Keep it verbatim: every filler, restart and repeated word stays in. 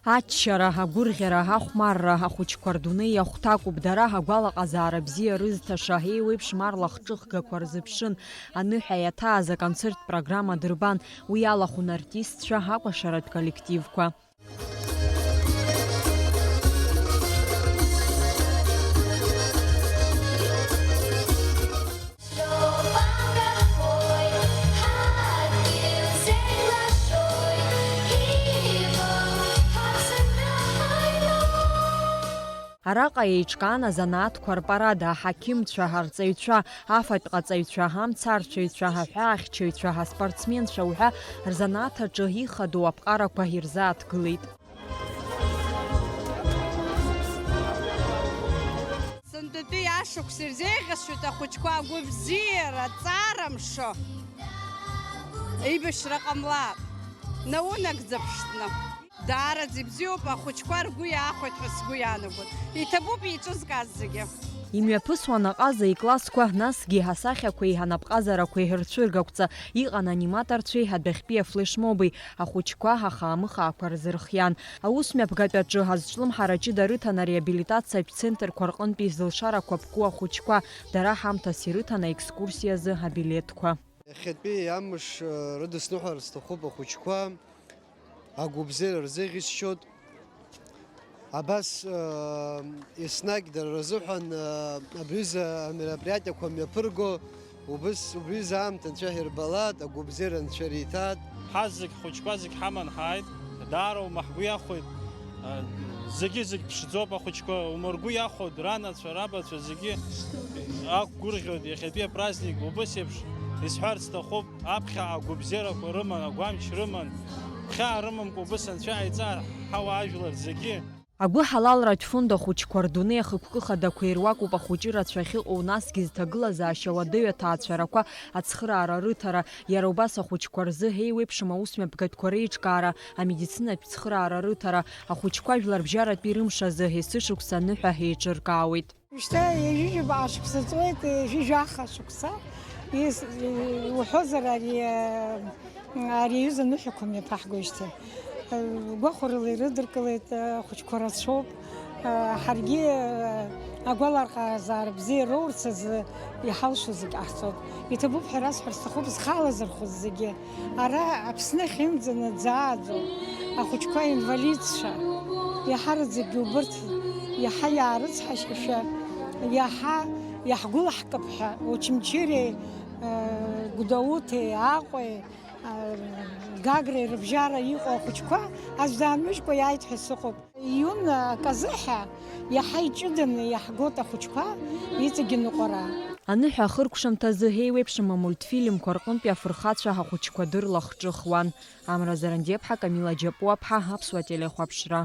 Аччара, агәырӷьара, ахәмарра, ахәыҷқәа рдунеи иахәҭакуп, дара агәалаҟазаара бзиа рызҭаша, еиуеиԥшым арлахҿыхгақәа рзыԥшын. Аныҳәа иаҭааз аконцерттә программа дырбан, уи иалахәын артистцәа, акәашаратә коллективқәа. Араҟа еиҿкаан азанааҭқәа рпарад, аҳақьымцәа, арҵаҩцәа, афатә ҟаҵаҩцәа, амцарцәаҩцәа, аҳәаахьчаҩцәа, аспортсменцәа уҳәа рзанааҭ аҿы ихадоу аԥҟарақәа ирзааҭгылеит. Сынтәатәи ашықәс ирзеиӷьасшьоит ахәыҷқәа агәабзиара, аҵара мшо. Еибашьра ҟамлап, наунагӡа ԥштәны. Даараӡа ибзиоуп, ахәыҷқәа ргәы иаахәеит ҳәа сгәы иаанагоит. Иҭабуп еиҿызкааз зегьы. Имҩаԥысуан аҟаза иклассқәа, насгьы асахьақәеи анапҟазарақәеи рцәыргақәҵа, иҟан аниматорцәеи адәахьтәи афлешмоби, ахәыҷқәа ахаамыхаақәа рзырхиан. Аусмҩаԥгатә аҿы азҿлымҳара ҷыда рыҭан ареабилитациатә центрқәа рҟынтәи зылшарақәа ԥку ахәыҷқәа, дара ҳамҭас ирыҭан аекскурсиа азы абилеҭқәа. Иахьатәи амш, э, рыдысныҳәар сҭахуп ахәыҷқәа, агәыбзиара рзеиӷьысшьоит. Абас, э, еснагь дара рзыҳәан, э, абри аҩыза амероприатиақәа мҩаԥырго, убыс, убри аҩыза аамҭа анцәа ҳирбалат, агәыбзиара анцәа риҭат. Ҳа зегь хәыҷқәа зегь ҳаман ҳааит, даара ума ҳгәы иахәоит, э, зегьы-зегь ԥшӡоуп ахәыҷқәа, ума ргәы иахәоит, ранацәа, рабацәа зегьы ақәгәырӷьоит иахьатәи апраздник, убыс еиԥш исҳәарц сҭахуп. Аԥхьаҟа агәабзиарақәа рыман, агәамч рыман, хьаа рымамкәа убыс анцәа иаиҵаа ҳауаажәлар зегьы. Агәыҳалалратә фонд ахәыҷқәа рдунеи ахықәкы хадақәа ируакуп ахәыҷы рацәа ахьыҟоу, насгьы зҭагылазаашьа уадаҩу аҭаацәарақәа ацхыраара рыҭара, иара убас ахәыҷқәа рзы еиуеиԥшым аусмҩаԥгатәқәа реиҿкаара, амедицинатә цхыраара рыҭара, ахәыҷқәа жәларбжьаратәи рымш азы есышықәса аныҳәа еиҿыркаауеит. Шьҭа ҩажәижәаба шықәса ҵуеит, ҩажәижәаха шықәса. Ис-, уҳәозар, ари, ари аҩыза аныҳәақәа мҩаԥаҳгоижьҭеи. Гәахәарыла ирыдыркылеит, ахәыҷқәа рацәоуп. Ҳаргьы агәаларҟазаара бзиа роурц азы иҳалшо зегь ҟаҳҵоит. Иҭабуп ҳәа расҳәар сҭахуп, зхала зырхәыз зегьы. Ара Аԥсны ахьынӡанаӡааӡо ахәыҷқәа инвалидцәа, иаҳараӡакгьы убырҭ иаҳа иаарыцҳашьашәа, иаҳа иаҳгәылаҳкып ҳәа, Очамчыреи, э, Гәдоуҭеи, Аҟәеи, э, Гагреи рыбжьара иҟоу ахәыҷқәа аӡә даанмыжькәа иааит ҳәа сыҟоуп. Июн аказы ҳәа иаҳа иҷыданы иаҳгоит ахәыҷқәа иҵегьы ныҟәара. Аныҳәа ахыркәшамҭазы еиуеиԥшым амультфильмқәа рҟынтәи афырхацәа ахәыҷқәа дырлахҿыхуан. Амра Зарандиаԥҳа, Камила Џьапуаԥҳа, Аԥсуа телехәаԥшра.